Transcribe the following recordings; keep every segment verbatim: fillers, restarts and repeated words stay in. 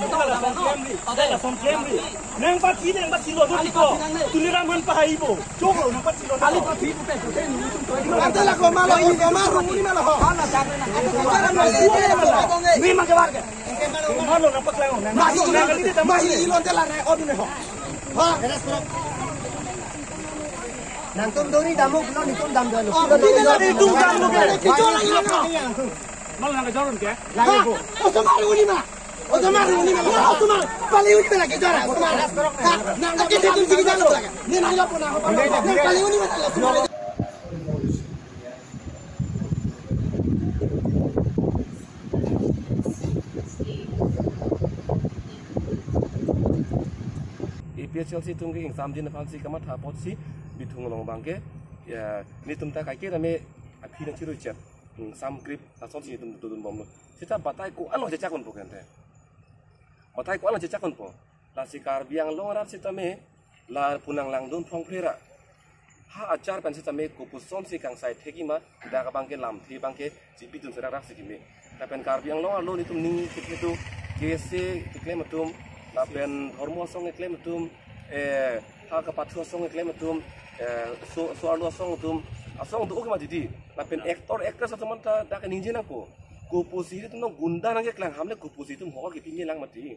Lason klemri, lason klemri. Nang party, nang party lo, lo tiko. Tuliram han pahaibo. Choklo, nang party lo, nang party. Ante la ko malo, ini ko malo, ini malo ho. Ini mang ke warga. Malo, nang paklang, nang. Mahi, nang kali dia mahi, ilo ante la nang, oh, ini ho. Ha? Nangtum dori damlo, nangtum dam dolo. Oh, ini la, ini tum dam lo ke. Kichol lagi lo. Mal nang joron ke? Lagi ko. Oh, so malu ni ma. Oh, so malu ni ma. Oh, so malu. Pali uni ma lagi jora. Oh, so malu. Ha? Nang lagi tum sigi dam lo lagi. Ni nang lo pun apa? Pali uni ma lagi. A P H L C atum ke ingsamjin aphansi kamatha apotsi Bithung along abangke, ya, netum ta kaike rame aphi nang chiruichet, ingsam krip, lasonsi netum dodun bomlo. Seta batai ko-an lo chechak unpo ke ante. Batai ko-an lo chechak unpo. Lasi Karbi Anglong arat sitame, la punang langdun phrongphrera. Ha achar pen sitame kopusonsi kangsai thekji ma, dak abangke lamthe abangke chipidun serak rak si keme. Lapen Karbi Anglong arlo netum ning kethedo, K S A keklem atum, lapen dhormo asong keklem atum, eh, ha kapathu asong keklem atum, eh, so, so arlo asong atum, asong do-ok ma didi. Lapen actor actress atum anta dak ningje nangpo. Kopusi netum gunda nangkeklang, hamle kopusi netum hor kepime lang mati.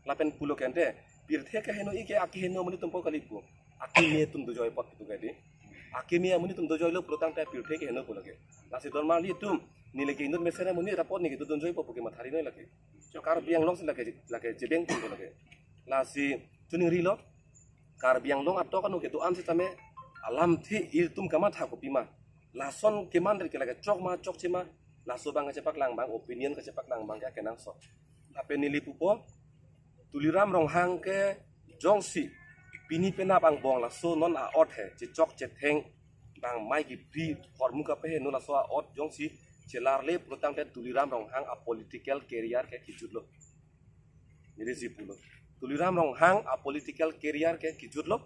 Lapen pulo ke ante, pirthe keheno-i ke akeheno amonit atumpo kalipo. Akeme atum dojoi apot kitu ke di. Akeme amonit atum dojoilo pulotangte pirthe keheno pulo ke. Lasi dormarli atum, neli ke inut mesen amonit apot neli ke dodunjoipo pu ke mathari noi lake. Karbi Anglong si lake, lake chedeng atumpo lake. Lasi chuningrilo, Karbi Anglong atok ano kedo-an sitame, alamthe ilitum kamatha kopima. Lason keman ri ke lake chok ma chokche ma, laso abang kachepaklang abang, opinion kachepaklang abang ke akenangsot. Lapen neli pupo, Tuliram Ronghang ke jongsi pini penap angbong laso non a-ot he, chechok chetheng abang mai kepri, hormu kapeheno laso a-ot jongsi chelarle pulotangte Tuliram Ronghang a-political career ke kejutlo. Neli si pulo. Tuliram Ronghang a-political career ke kejutlo.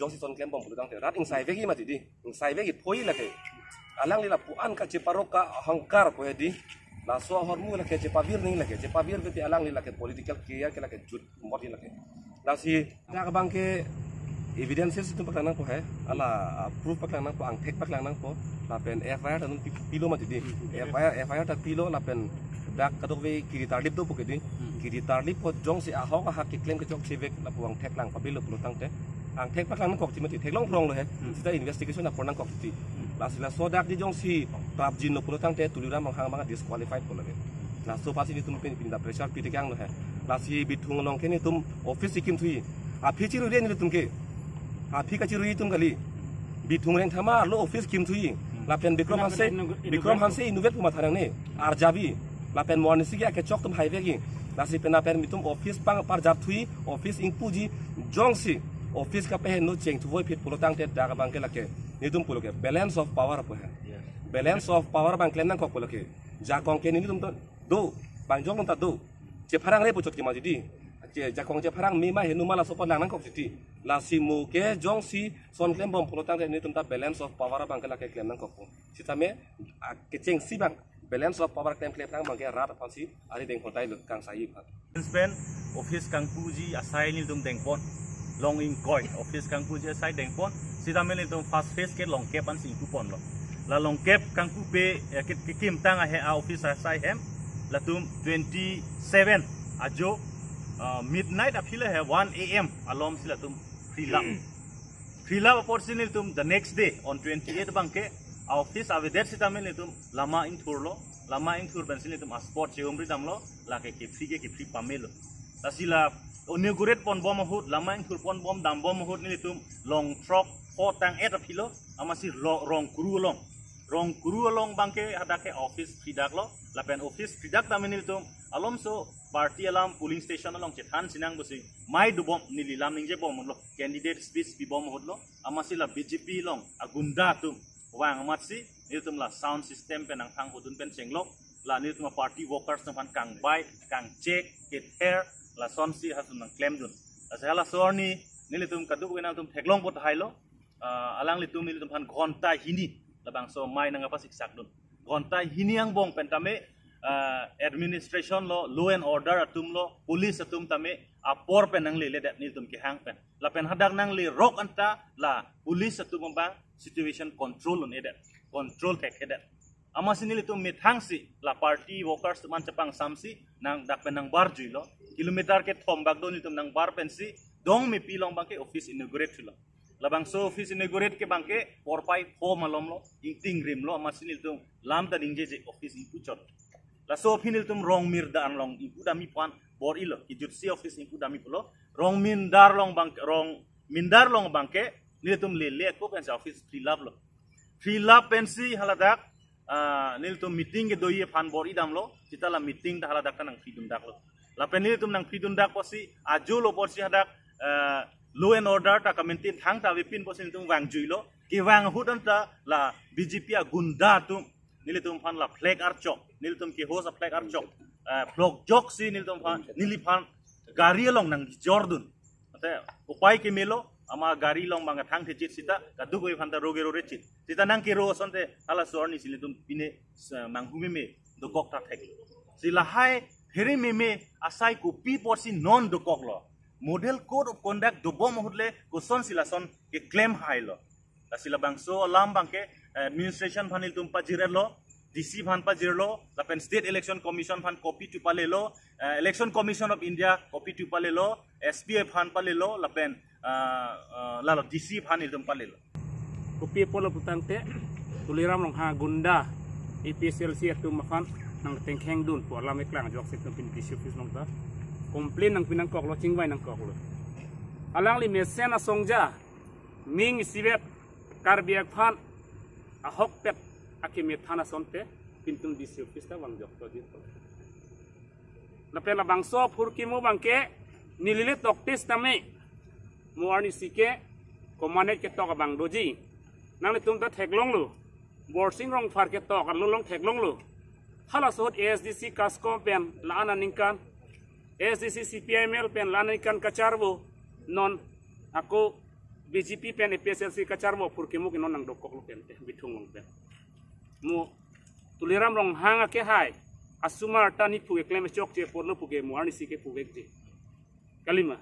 Jongsi son klembom pulotangte rat ingsaivekji mati di. Ingsaivekji phoi lake. Alangli lapu-an kacheparok ka ahangkar ko di. Laso ahormu lake chepavir ning lake. Chepavir beti alangli lake political career ke lake jut mot lake. Lasi dak abangke evidences atum paklang nangpo he. Ala, ah, proof paklang nangpo, angthek paklang nangpo. Lapen F I R ta non pi-, pilo mati di. F I R, F I R ta pilo lapen dak kadokave kiri tarlip dopo ke di. Hmm. Kiri tarlip apot jongsi ahok ahak keklem kechokchevek lapu angthek lang pabilo pulotangte. Angthek paklang nangkokji mati, theklong phronglo he. Hmm. Seta investigation apor nangkokji. Hmm. Lasi laso dak di jongsi prapjinlo pulotangte Tuliram Ronghang abang disqualified po lake. Laso apotsi netum pin, pin da pressure pitekanglo he. Lasi Bithung along ke netum office ikim thuji. Aphi chirui re netum ke. Aphi kachirui atum kali. Bithung Rengthama arlo office kim thuji. Hmm. Lapen Bikram Hanse, Bikram Hanse inutvet pu matha nangne. Arjapji. Lapen morning si ke akechok atum haivekji. Lasi pen lapen netum office pang parjap thuji, office ingpuji, jongsi office kapeheno cheng thuvoi phit pulotangte dak abangke lake. Netum pulo ke balance of power pu he. Yes. Balance of power abang klem nangkok pulo ke. Jakong ke netum to do, bang jong ta do. Chepharang re puchot ke mati di. Che, jakong chepharang mema henu ma laso apot lang nangkokji. Lasi mo ke jongsi son klembom pulotangte netum ta balance of power abangke lake klem nangkokpo. Sitame, ah, kechengsi abang balance of power klem klephrang abangke rat aphansi ari dengpon tailo kangsai aphan. Pen office kangpuji asai netum dengpon. Long ingkoi office kangpuji asai dengpon. Sitame netum first phase ke longkep ansi ingpuponlo. La longkep kangpupe, eh, ke, kekimtang ahe a-office asai hem. Latum twenty-seven ajo, ah, midnight aphi le he one A M alomsi latum prilap. Prilap apotsi netum the next day on twenty-eight abangke a-office avedet sitame netum lama ingthurlo, lama ingthur pensi netum a-spot chehumri damlo, lake kephri ke kephri pamelo. Lasi la inaugurate ponbom ahut, lama ingthur ponbom dambom ahut netum long throk pho tang-et aphilo, amatsi lo, Rongkuru along. Rongkuru along abangke hadak ke office phridaklo, lapen office phridak tame netum alomso party alam polling station along chethan sinang pusi mai dobom neli lam ningjebomlo, candidate speech pibom ahutlo, amatsi la B J P along agunda atum vang amatsi netum la sound system pen angthang hodun pen chenglok, la netum a-party workers atum aphan kangbai, kangchek, kether, lasonsi halatum nangklemdun. Lasi halaso arni nelitum kadokave nangtum theklong apot hailo, ah, alanglitum nelitum aphan ghonta hini labangso mai nangkapasiksakdun. Ghonta hini angbong pen tame uh, administration lo, law and order atum lo, police atum tame apor pen nangleledet nelitum kehang pen. Lapen hadak nanglerok anta la police atum abang situation control un-edet, control thekthedet. Amatsi nelitum methang si la party workers atum an chepangsamsi nang dak pen nangbarjuilo. Kilometer kethom bak do nelitum nangbar pensi Dongmepi along abangke office inaugurate thulo. Labangso office inaugurate ke abangke porpai pho malomlo, ingtingrimlo, amatsi nelitum lam ta ningjeje office ingpuchot. Laso aphi nelitum Rongmindar along ingpudam-i aphan bor-ilo, kejutsi office ingpudam-i pulo. Rongmindar along abang, Rongmindar along abangke nelitum lele ako pensi office phri laplo. Phri lap pensi haladak, ah, nelitum meeting kedo-i aphan bor-idamlo, seta la meeting ta haladak ta nangphridundaklo. Lapen nelitum nangphridundak apotsi, ajo lo apotsi hadak, ah, law and order ta kamaintain thangta avepin apotsi nelitum vangjuilo. Kevang ahut anta la B J P agunda atum nelitum aphan la flag archok, nelitum ke-host a-flag archok, ah, phlokjoksi nelitum aphan, neliphan gari along nangjordun. Ante upai kemelo, amat gari along abang thangthechit seta kadokave aphanta roge rorechit. Seta nangkero asonte halaso arnisi nelitum pine, eh, manghu meme dokok ta thek. Si lahai phere meme asai kopi apotsi non dokoklo? Model Code of Conduct dobom ahut le kosonsi lason keklem hailo? Lasi labangso alam abangke, eh, administration aphan nelitum pajir-etlo, D C aphan pajirlo, lapen State Election Commission aphan copy tu palelo, eh, Election Commission of India copy tu palelo, S B I aphan palelo, lapen, ah, ah, lalo D C aphan nelitum palelo. Kopi apotlo putangte, Tuliram Ronghang agunda, A P H L C atum aphan nangtengkhengdun pu alam eklang ajoksi nelitum pin D C office along ta complain nangpi nangkoklo, chingvai nangkoklo. Alangli mesen asongja, ning isivet, Karbi aphan ahokpet akeme than asonte, pin nelitum D C office ta vangjok to di. Lapen labangso phurkimo abangke, nelele tokte sitame, mo arnisi ke, komanet ketok abang doji. Nanglitum ta theklonglo, Borsing Rongphar ketok arlo along theklonglo. Halaso ahut A S D C KASCOM pen la-an aningkan, A S D C C P I M L pen la-an aningkan kacharvo, non ako B J P pen A P H L C kacharvo phurkimo ke non nangdokoklo pen te, Bithung along pen. Mo Tuliram Ronghang akehai, asomar ta niphu keklem chokche apotlo puke mo arnisi ke puvekji. Kalima.